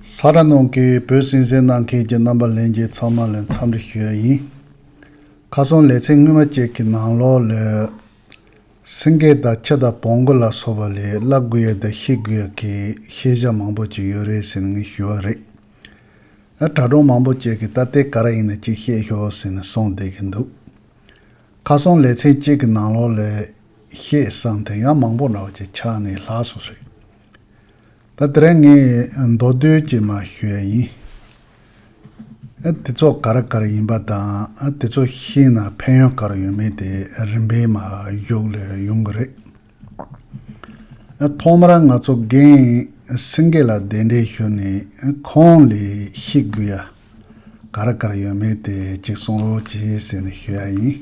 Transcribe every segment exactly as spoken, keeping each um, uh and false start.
ས་དྲ་ནང་གི་བོད་སྲིད་འཛིན་གནང་མཁན་གྱི་རྣམ་པ་ལྷན་རྒྱས་ཚང་མ་ལ་འཚམས་འདྲི་ཞུ་ཡ་ཡིན། ཁ་སང་ལེ་ཚན་སྔོན་མ་གཅིག་གི་ནང་ལོགས་ལ། སེང་གེ་དང་ཁྱི་དང་བོང་གུ་ལ་སོགས་པ་ལས་བསླབ་དགོས་ཡ་དང་ཤེས་དགོས་ཡ་གི་ཤེས་བྱ་མང་པོ་ཅིག་ཡོད་རེད་ཟེར་ནས་ངས་ཞུས་པ་རེད། ཨ་དྲ་གྲོགས་མང་པོ་ཅིག་གིས་ད་ལྟའི་ག་རེ་ཡིན་ན་ཅིག་བཤད་ཤོག་ཟེར་ནས་གསུངས་བསྡད་ཀྱི་འདུག་ཁ་སང་ལེ་ཚན་གཅིག་གི་ནང་ལོགས་ལ་བཤད་བསམ་དེ་ཡང་མང་པོ་འདྲ་བ་ཅིག་ཆགས་ནས་ལྷག་སོང་ཟེར། ད་དེ་རིང་ངས་མདོར་བསྡུས་ཀྱིས་མར་ཞུ་ཡ་ཡིན། ཨ་དེ་ཚོ་ག་རེ་ག་རེ་ཡིན་པ་དང་ཨ་དེ་ཚོ་ཤེས་ན་ཕན་ཡོན་ག་རེ་ཡོད་མེད་དེ་རིམ་པས་མར་གཞུག་ལ་ཡོང་གི་རེད། ཨ་ཐོག་མར་ང་ཚོ་རྒན་སེང་གེ་ལགས་གདན་འདྲེན་ཞུས་ནས་ཨ་ཁོང་ལས་ཤེས་དགོས་ཡ་ག་རེ་ག་རེ་ཡོད་མེད་དེ་ཅིག་གསུང་རོགས་གྱིས་ཟེར་ནས་ཞུ་ཡ་ཡིན།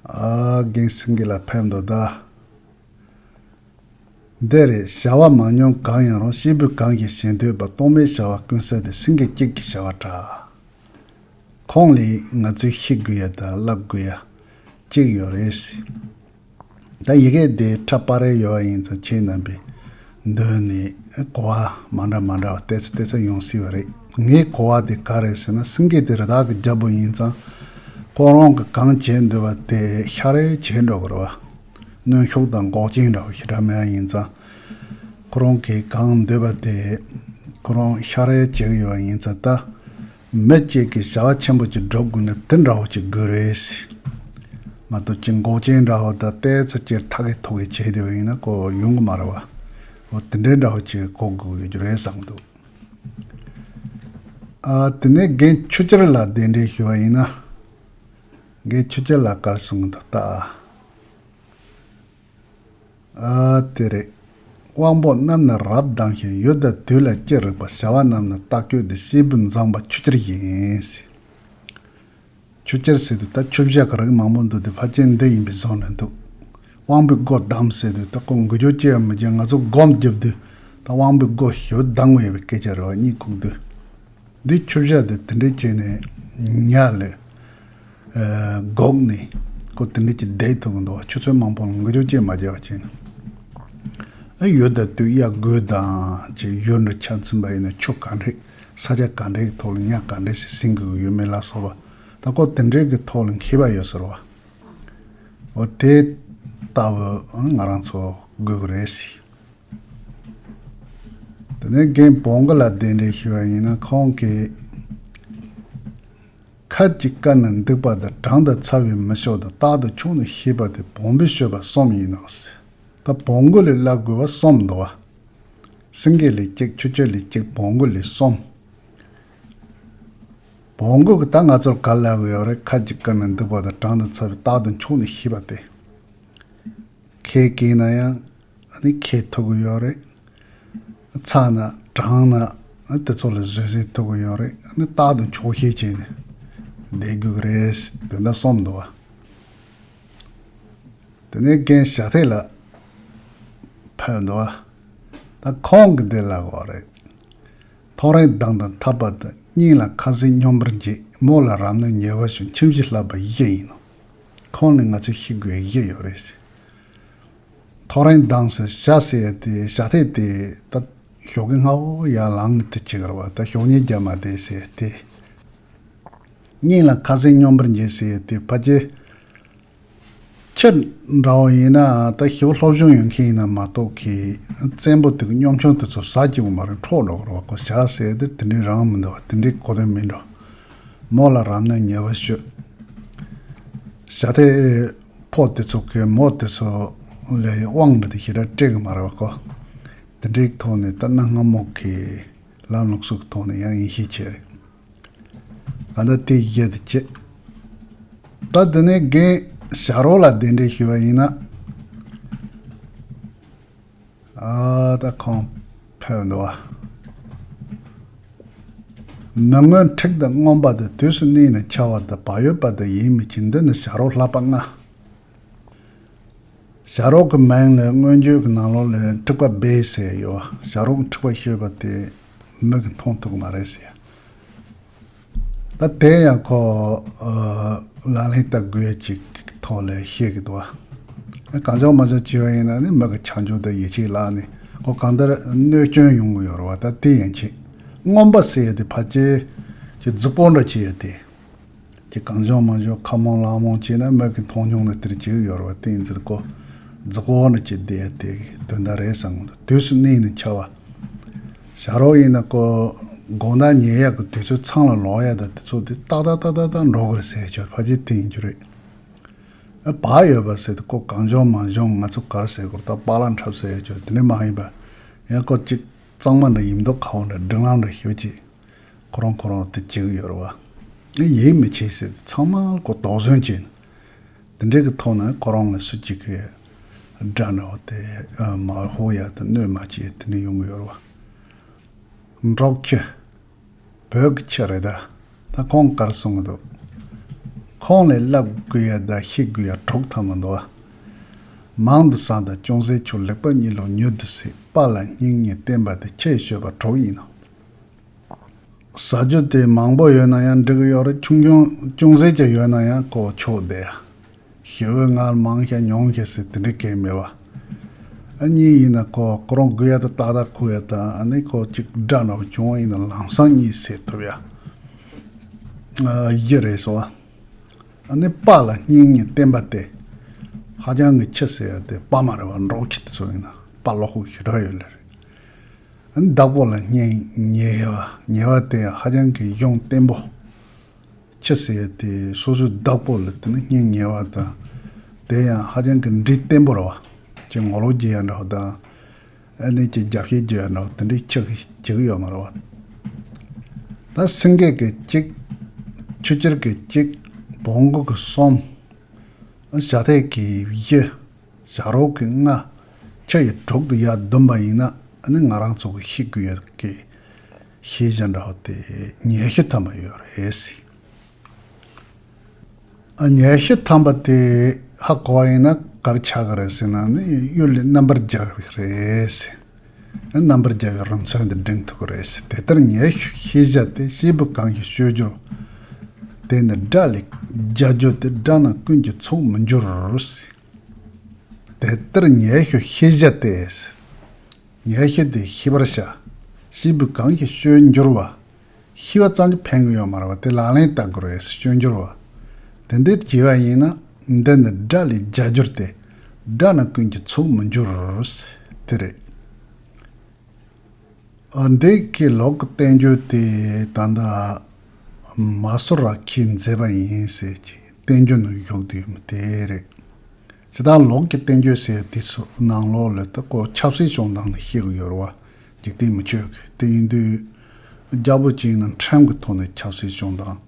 ཨ་རྒན་སེང་གེ་ལགས་ཕེབས་འདུག་ད། འདི་རེད། བྱ་བ་མང་ཉུང་གང་ཡིན་རུང་སྐྱེས་བུ་གང་ཞིག་བྱེད་འདོད་པ་རྟོག་མེད་བྱ་བ་ཀུན་ཟད་དེ་སེང་གེ་གཅིག་གི་བྱ་བ་འདྲ། ཁོང་ལས་ང་ཚོས་ཤེས་དགོས་ཡ་དང་བསླབ་དགོས་ཡ་གཅིག་ཡོད་རེད། ད་ཡི་གེ་འདི་འཁྲབ་པ་རེ་ཡོད་ཡིན་ཙང་ཁྱེད་རྣམ་པས་མདུན་ནས་གོ་བ་མ་འདྲ་མ་འདྲ་བ་ཏོག་ཙམ་ཏོག་ཙམ་ཡོང་སྲིད་པ་རེད། ངའི་གོ་བ་དེ་ག་རེད་ཟེར་ན་སེང་གེ་དེ་རི་དྭགས་ཀྱི་རྒྱལ་པོ་ཡིན་ཙང་ཁོ་རང་གི་གང་བྱེད་འདོད་པ་དེ་ཤ་རེ་བྱེད་འགྲོ་གི་རེད་བ། གནོན་ཤུགས་དང་འགོག་རྐྱེན་འདྲ་བོ་ཞེ་དྲག་མེད་པ་ཡིན་ཙང་། ཁོ་རང་གིས་གང་འདོད་པ་དེ་ཁོ་རང་ཤ་རེ་བྱེད་ཀྱི་ཡོད་པ་ཡིན་ཙང་ད། མི་གཅིག་གིས་བྱ་བ་ཆེན་པོ་ཅིག་སྒྲུབ་དགོས་ན་དེ་འདྲ་བོ་ཅིག་དགོས་རེད། མ་གཏོགས་ཅིག་འགོག་རྐྱེན་འདྲ་བོ་དང་ཏོག་ཙམ་ཅིག་ཐག་གིས་ཐུག་གིས་བྱས་བསྡད་པ་ཡིན་ན་ཁོ་ཡོང་གི་མ་རེད་བ། འོ་དེ་འདྲའི་འདྲ་བོ་ཅིག་གོ་དགོས་ཀྱི་རེད་བསམ་གྱི་འདུག་ཨ་དེ་ནས་རྒན་ཆོས་རྒྱལ་ལགས་གདན་འདྲེན་ཞུས་པ་ཡིན་ན། རྒན་ཆོས་རྒྱལ་ལགས་ག་རེ་གསུང་གི་འདུག་ལྟ། ཨ་དེ་རེད། དབང་པོ་རྣམས་ནི་རབ་སྡང་ཞིང་། ཡུལ་དང་དུས་ལ་ཅི་རིགས་པ། བྱ་བ་རྣམས་ནི་རྟག་སྐྱོ་སྟེ། སྐྱེས་བུ་མཛངས་པ་ཆོས་རྒྱལ་ཡིན། ཆོས་རྒྱལ་ཟེར་དུས་ད་ཆོས་བྱ་གི་རིགས་མང་པོ་འདུག་སྟེ་ཕལ་ཆེར་འདི་ཡིན་པའི་བཟོ་འདྲ་འདུག་དབང་པོའི་སྒོ་བསྡམས་ཟེར་དུས་ད་ཁོ་འགུལ་སྐྱོད་ཅི་ཡང་མི་བྱེད། ང་ཚོ་སྒོམ་རྒྱབ་དུས་ད་དབང་པོའི་སྒོ་ཞིག་བསྡམས་ཡོད་པའི་སྐད་ཆ་རེད་བ། གཉིད་ཁུག་དུས། འདི་ཆོས་བྱ་དེ་དེ་འདྲའི་བྱས་ནས་ཉལ་ལས་སྒུག་ནས་ཁོ་དེ་འདྲའི་ཅིག་བསྡད་ཐུབ་ཀྱི་འདུག་བ། ཆུ་ཚོད་མང་པོ་ལ་འགུལ་སྐྱོད་ཅིག་མ་བྱས་པ་བྱས་ནས། ཨ་ཡུལ་དང་དུས་དབྱར་དགུན་དང་ཅིག་ཡུལ་འདྲ་ཆ་མཚོན་པ་ཡིན་ན་ཆུ་ག་འདྲས་ས་ཆ་ག་འདྲའི་ཐོག་ལ་ཉ་ག་འདྲས་ཞིག་ཟིན་དགོས་ཀྱི་ཡོད་མེད་ལ་སོགས་པ་ད་ཁོ་དེ་འདྲའི་གི་ཐོག་ལ་མཁས་པ་ཡོད་ཟེར་བ། འོ་དེ་ལྟ་བུ་ང་རང་ཚོ་དགོས་ཀྱི་རེད་ཟེར། དེ་ནས་རྒན་བོང་གུ་ལ་གདན་འདྲེན་ཞུས་པ་ཡིན་ན་ཁོང་གིས། ཁ་ཅིག་བཀར་ནས་འདུག་པ་དང་། གྲང་དང་ཚ་བས་མི་ཤོག་དང་། རྟག་ཏུ་ཕྱུགས་ནི་ཤེས་པ་སྟེ། བོང་བུས་སྤྱོད་པ་གསུམ་ཡིན་ནོ། ད་བོང་གུ་ལས་བསླབ་དགོས་པ་གསུམ་འདུག་བ། སེང་གེ་ལས་གཅིག་ཆོས་སྤྱོད་ལས་གཅིག་བོང་གུ་ལས་གསུམ། བོང་གུ་གིས་ད་ང་ཚོར་ག་རེ་ལབ་ཀྱི་ཡོད་རེད། ཁ་ཅིག་བཀར་ནས་འདུག་པ་དང་། གྲང་དང་ཚ་བས་རྟག་ཏུ་ཕྱུགས་ནི་ཤེས་པ་སྟེ། ཁ་སྐྱེས་ན་ཡང་ཨ་ནི་ཁ་ཐུག་གི་ཡོད་རེད། ཚ་ན་གྲང་ན་ཨ་དེ་ཚོ་ལ་བཟོད་བསྲན་ཐུབ་ཀྱི་ཡོད་རེད། ཨ་ནི་རྟག་ཏུ་ཆོག་ཤེས་བྱས་ནས་བསྡད་དགོས་ཀྱི་རེད། དེ་འདྲ་གསུངས་འདུག་བ། དེ་ནས་རྒན་བྱ་ཐེ་ལ་ཕེབས་འདུག་བ། ད་ཁོང་གིས་འདི་ལབ་པ་རེད། ཐོ་རངས་མདངས་དང་འཐག་པ་དང་། སྙིང་ལ་ཁ་ཟས་སྙོམས་པར་འཇུག་སྨོན་ལ་རབ་གནས་ཉེ་བར་ཞུ། ཁྱིམ་གཞིས་ལྷག་པ་བཞི་ཡིན་ནོ། ཁོང་ནི་ང་ཚོས་ཤེས་དགོས་བཞི་ཡོད་རེད། ཐོ་རངས་མདངས་ཟེར་བྱ་ཟེར་ཡ་དེ་བྱ་ཐེ་དེ་ད་ཞོགས་ཀས་སྔ་པོ་ཡར་ལངས་ནས་དེ་བྱེད་ཀྱི་རེད་བ། ད་ཞོགས་ཉལ་རྒྱབ་མ་བསྡད་ཟེར་ཡ་དེ། སྙིང་ལ་ཁ་ཟས་སྙོམས་པར་འཇུག་ཟེར་ཡ་དེ་ཕལ་ཆེར་ཁྱི་འདྲ་བོ་ཡིན་ན་ད་ཞེ་པོ་སློབ་སྦྱོང་ཡོད་མཁན་ཡིན་ན་མ་གཏོགས་ཁོས་བཙན་པོ་དེ་གི་སྙོམ་ཆུང་དེ་ཚོ་ཟ་བཅུག་གི་མ་རེད། འཕྲོག་འགྲོ་གི་རེད་བ། ཁོ་བྱ་ཟེར་དེ་དེ་འདྲའི་རང་མི་འདུག་བ། དེ་འདྲའི་གོ་དོན་མིན་འགྲོ། སྨོན་ལ་རབ་གནས་ཉེ་བར་ཞུ། བྱ་ཐེ་ཕོ་དེ་ཚོ་གི་མོ་དེ་ཚོ་ལ་དབང་འདྲ་དེ་ཞེ་དྲག་སྤྲད་གི་མ་རེད་བ། ཁོ་དེ་འདྲའི་ཐོག་ནས་ད་གནའ་སྔ་མོ་གི་ལམ་ལུགས་སོགས་ཀྱི་ཐོག་ནས་ཡང་ཡིན་ཤས་ཆེ་རེད། ད་ལྟ་དེ་བཞི་དེ་བྱེད། ད་དེ་ནས་རྒན་བྱ་རོག་ལ་གདན་འདྲེན་ཞུས་པ་ཡིན་ན། ཨ་ད་ཁོང་ཕེབས་འདུག་བ། མི་མངོན་འཁྲུགས་དང་རྔོན་པ་དང་། དུས་སུ་གནས་ནས་འཆའ་བ་དང་། བག་ཡོད་པ་དང་ཡིད་མི་ཆེས། འདི་ནི་བྱ་རོག་ལྷག་པ་ལྔ། བྱ་རོག་གི་མིང་ལ་མངོན་བརྗོད་ཀྱི་ནང་ལོགས་ལ་འཁྲུག་པ་སྦས་ཟེར་ཡོད། བྱ་རོག་འཁྲུག་པ་ཤོད་པ་དེ་མི་གིས་མཐོང་ཐུབ་ཀྱི་མ་རེད་ཟེར། ད་དེ་ཡང་ཁོ་ཨ་ལག་ལེན་བསྟར་དགོས་ཡ་ཅིག་གི་ཐོག་ལ་བཤད་ཀྱི་འདུག་བ། གང་ལྕོགས་མ་ལྕོགས་བྱས་པ་ཡིན་ན་ནི་མི་གིས་ཆ་འཇོག་དང་ཡིད་ཆེས་བརླག་ནས་ ཁོ་གང་ལྟར་གནོད་སྐྱོན་ཡོང་གི་ཡོད་རེད་བ། ད་དེ་ཡན་ཆད་རྔོན་པ་ཟེར་ཡ་དེ་ཕལ་ཆེར་ཀྱི་རྫིག་པོ་འདྲ་བྱེད་ཡ་དེ། ཀྱི་གང་བྱུང་མང་བྱུང་ཁ་རྨོངས་ལག་རྨོངས་བྱས་ན་མི་གི་མཐོང་ཆུང་ནི་དེར་བྱེད་ཀྱི་ཡོད་རེད་བ། དེ་ཡིན་ཚེ་ཁོ་རྫིག་པོ་འདྲ་བྱེད་བསྡད་ཡ་དེ་དོན་དག་རེད་བསམ་གི་འདུག་དུས་སུ་གནས་ནས་འཆའ་བ། ཞག་རོགས་ཡིན་ན་ཁོ་དགོང་དག་ཉལ་ཡག་གི་དུས་ཚོད་ཚང་ལ་ལོག་ཡ་ད་དེ་ཚོ་དེ་ཏག་ཏག་ཏག་ཏག་ཏག་འགྲོ་གི་རེད་ཟེར་ཆོག་ཕལ་ཆེར་དེ་ཡིན་རྒྱུ་རེད། ཨ་བག་ཡོད་པ་ཟེར་དུས་ཁོ་གང་བྱུང་མང་བྱུང་ང་ཚོ་ག་རེ་ཟེར་དགོས་རེད། ད་པཱ་ལགས་འཁྲབ་ཟེར་ཡ་ཆོག་དེ་འདྲ་མ་ཡིན་པ། ཡང་ཁོ་གཅིག་གཙང་མ་འདྲ་ཡིན་མདོག་ཁ་པོ་འདྲ་སྒྲིག་ལམ་འདྲ་ཞེ་པོ་ཅིག་ཁོ་རང་ཁོ་རང་དེ་བྱེད་ཀྱི་ཡོད་རེད་བ། ཨ་ཡིད་མི་ཆེས་ཟེར་དུས་ཚང་མ་ཁོ་དོགས་ཟོན་བྱས་ནས། དེ་འདྲའི་གི་ཐོག་ནས་ཁོ་རང་ལ་སུ་གཅིག་གིས་དགྲ་འདྲ་བོ་དེ་མ་ཕོག་ཡ་དང་གནོད་མ་བྱེད་དེ་འདྲ་ཡོང་གི་ཡོད་རེད་བ། འབྲོག་ཁྱི། བོད་ཀྱི་ཁྱི་རེད་ད། ད་ཁོང་ག་རེ་གསུང་གི་འདུག་ཁོང་ལས་བསླབ་དགོས་ཡ་དང་ཤེས་དགོས་ཡ་དྲུག་ཐམ་པ་འདུག་བ། མང་དུ་བསགས་དང་ཅུང་ཟད་ཆོག་ལེགས་པར་གཉིད་ལོག་མྱུར་དུ་སད། དཔའ་ལ་སྙིང་ཉེ་བསྟེན་པ་དེ་ཁྱི་ཡིས་སྤྱོད་པ་དྲུག་ཡིན་ནོ། ཟ་རྒྱུ་དེ་མང་པོ་ཡོད་ན་ཡང་འགྲིག་གི་ཡོད་རེད། ཆུང་ཆུང་ཅུང་ཟད་ཀྱང་ཡོད་ན་ཡང་ཁོ་ཆོག་བསྡད་ཡ། ཞེ་པོ་ང་མང་ཤ་ཉུང་ཤ་ཟེར་དེ་འདྲ་གང་མེད་པ། ཨ་གཉིས་ཡིན་ན་ཁོ་ཁོ་རང་དགོས་ཡ་དེ་ཏག་ཏག་ཁུར་ཡ་དང་ཨ་ནི་ཁོ་གཅིག་དགྲ་འདྲ་བོ་བྱུང་བ་ཡིན་ན་ལམ་སང་གཉིད་སད་ཐུབ་ཡ། ཨ་གཞི་རེད་སོང་བ། ཨ་ནི་དཔའ་ལ་སྙིང་ཉེ་བསྟེན་པ་དེ། ཧ་ཅང་གི་ཁྱི་ཟེར་ཡ་དེ་དཔའ་མ་རེད་བ། འབྲོག་ཁྱི་དེ་ཚོ་ཡིན་ན་དཔའ་ལོག་ཁུག་ཞེ་དྲག་ཡོད་ལེ་རེད། བདག་པོ་ལ་སྙིང་ཉེ་བ། ཉེ་བ་དེ་ཡང་ཧ་ཅང་གི་གཞུང་བརྟན་པོ། ཁྱི་ཟེར་ཡ་དེ་སོ་སོའི་བདག་པོ་ལ་དེ་ནི་སྙིང་ཉེ་བ་དང་། དེ་ཡང་ཧ་ཅང་གི་འདྲིས་བརྟན་པོ་རེད་བ། ཅིག་ངོ་ལོག་བྱེད་ཡ་འདྲ་བ་དང་། ཨ་ནི་ཅིག་རྒྱབ་བཤིག་བྱེད་ཡ་འདྲ་བ་དེ་འདྲའི་ཁྱི་གི་བྱེད་ཀྱི་ཡོད་མ་རེད་བ། ད་སེང་གེ་གི་གཅིག་ཆུ་སྐྱར་གི་གཅིག་བོང་གུ་གི་གསུམ། བྱ་ཐལ་གི་བཞི། བྱ་རོག་གི་ལྔ། ཁྱི་ཡི་དྲུག་ཏུ་ཡར་བསྡོམས་པ་ཡིན་ན་ཨ་ནི་ང་རང་ཚོ་གི་ཤེས་དགོས་ཡ་གི་ཤེས་བྱ་འདྲ་བ་དེ་ཉི་ཤུ་ཐམ་པ་ཡོད་རེད་ཟེར། ཨ་ཉི་ཤུ་ཐམ་པ་དེ་ཧ་གོ་བ་ཡིན་ན་ག་རེ་ཆགས་ཀྱི་རེད་ཟེར་ན་ནི་གཡུལ་ལས་རྣམ་པར་རྒྱལ་བ་རེད་ཟེར། རྣམ་པར་རྒྱལ་བའི་རུ་མཚོན་དེ་འགྲེང་ཐུབ་ཀྱི་རེད་ཟེར། དེ་ལྟར་ཉི་ཤུ་ཤེས་བྱ་སྟེ། སྐྱེས་བུ་གང་ཞིག་སྤྱོད་འགྱུར་བ། དེ་ནི་དགྲ་ལས་རྒྱལ་འགྱུར་ཏེ། དགྲ་རྣམས་ཀུན་གྱི་ཚོགས་མི་འགྱུར་ཟེར། དེ་ལྟར་ཉི་ཤུ་ཤེས་བྱ་སྟེ་ཟེར། ཉི་ཤུ་དེ་ཤེས་པར་བྱ། སྐྱེས་བུ་གང་ཞིག་སྤྱོད་འགྱུར་བ། ཤེས་པ་ཙམ་གྱིས་ཕན་གྱི་ཡོད་མ་རེད་བ། དེ་ལག་ལེན་བསྟར་དགོས་རེད་ཟེར། སྤྱོད་འགྱུར་བ། དེ་འདྲ་བྱས་པ་ཡིན་ན་འདི་ནི་དགྲ་ལས་རྒྱལ་འགྱུར་ཏེ། དགྲ་རྣམས་ཀུན་གྱི་ཚོགས་མི་འགྱུར་ཟེར། དེ་རེད། ཨ་འདི་གི་ལུགས་ཀྱི་བསྟན་བཅོས་དེ་ད་ལྟ་མ་སུ་ར་ཁིས་མཛད་པ་ཡིན་ཟེར་གྱི་བསྟན་བཅོས་ནང་བཞུགས་བསྡད་ཡོད་མི་དེ་རེད། ཇི་ལྟར་ལུགས་ཀྱི་བསྟན་བཅོས་ཟེར་དེ་ཚོ་ནང་ལོགས་ལ་ད་ཁོ་ཆབ་སྲིད་བྱུང་སྟངས་ནས་བཤད་ཀྱི་ཡོད་རེད་བ། འཇིག་རྟེན་མི་ཆོས་ཀྱི་དེ་ཡིན་དུས། རྒྱལ་པོ་གཅིག་ནི་ཁྲིམས་ཀྱི་ཐོག་ནས་ཆབ་སྲིད་བྱུང་སྟངས།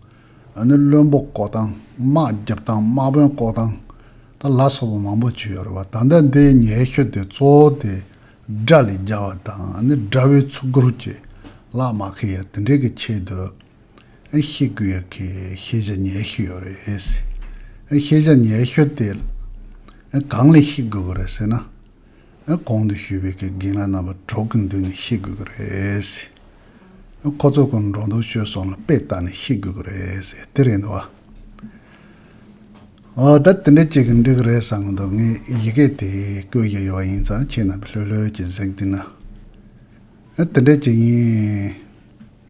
ཨ་ནི་བློན་པོ་བསྐོ་སྟངས། དམག་རྒྱབ་སྟངས། དམག་དཔོན་བསྐོ་སྟངས། ད་ལ་སོགས་པ་མང་པོ་བྱས་ཡོད་རེད་བ། ད་ལྟ་འདིའི་ཉི་ཤུ་དེ་གཙོ་བོ་དེ་དགྲ་ལས་རྒྱལ་བ་དང་ཨ་ནི་དགྲ་བོའི་ཚུར་རྒོལ་གྱི་ལག་མ་ཁེལ་ཡ་དེ་འདྲའི་གི་ཆེད་དུ་ཨེ་ཤེས་དགོས་ཡ་གི་ཤེས་བྱ་ཉི་ཤུ་ཡོད་རེད། ཨེ་ཤེས་བྱ་ཉི་ཤུ་དེ་ཨེ་གང་ལས་ཤེས་དགོས་ཀྱི་རེད་ཟེར་ན། ཨེ་གོང་དུ་ཞུས་པའི་གི་རྒན་ལགས་རྣམ་པ་དྲུག་གི་མདུན་ནས་ཤེས་དགོས་ཀྱི་རེད་ཟེར། ཨེ་ཁོ་ཚོ་གི་འགྲོ་འདུག་སྤྱོད་གསུམ་ལ་དཔེ་བལྟས་ནས་ཤེས་དགོས་ཀྱི་རེད་ཟེར་དེ་རེད་འདུག་བ། ཨོ་ད་དེ་འདྲ་ཅིག་གི་འགྲིག་གི་རེད་བསམ་གི་འདུག་ངས་ཡི་གེ་དེ་བཀོད་བཞག་ཡོད་པ་ཡིན་ཙང་ཁྱེད་རྣམ་པས་ལྷོད་ལྷོད་ཀྱིས་གཟིགས་བསྡད་ན། ཨེ་དེ་འདྲ་ཅིག་ཡིན།